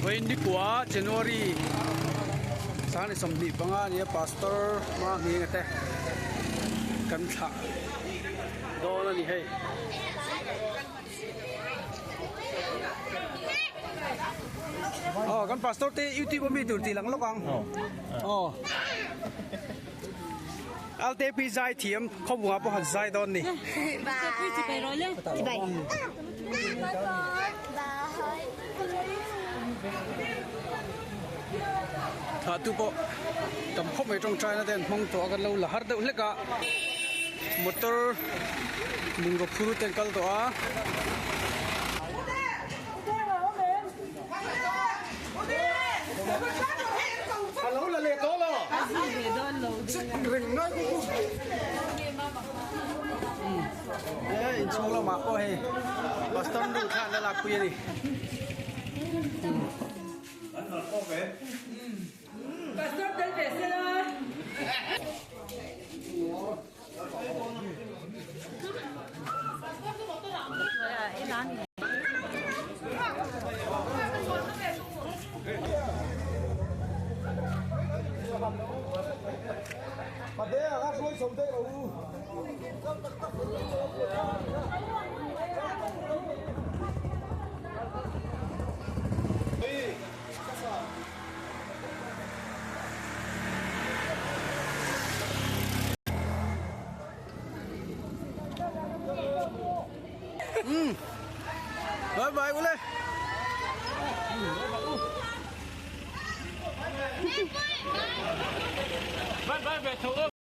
Vawiin nikua January sang ni 25 a ni a pastor hma ngheng te kan thlah dawn a ni hei. Aw kan pastor te youtube a mi tur tih lang lawk ang aw alte pi zai thiam khawbungah pawh han zai dawn ni. Thah tu pawh tam khawp mai tawngtaina te an hmang tawh a kan lo la har deuh hlek a motor bungraw phur te an kal tawh a. He inchhung lamah pawh hei pastor nu thla an la lakpui a ni. Bye bye ule. Bye bye.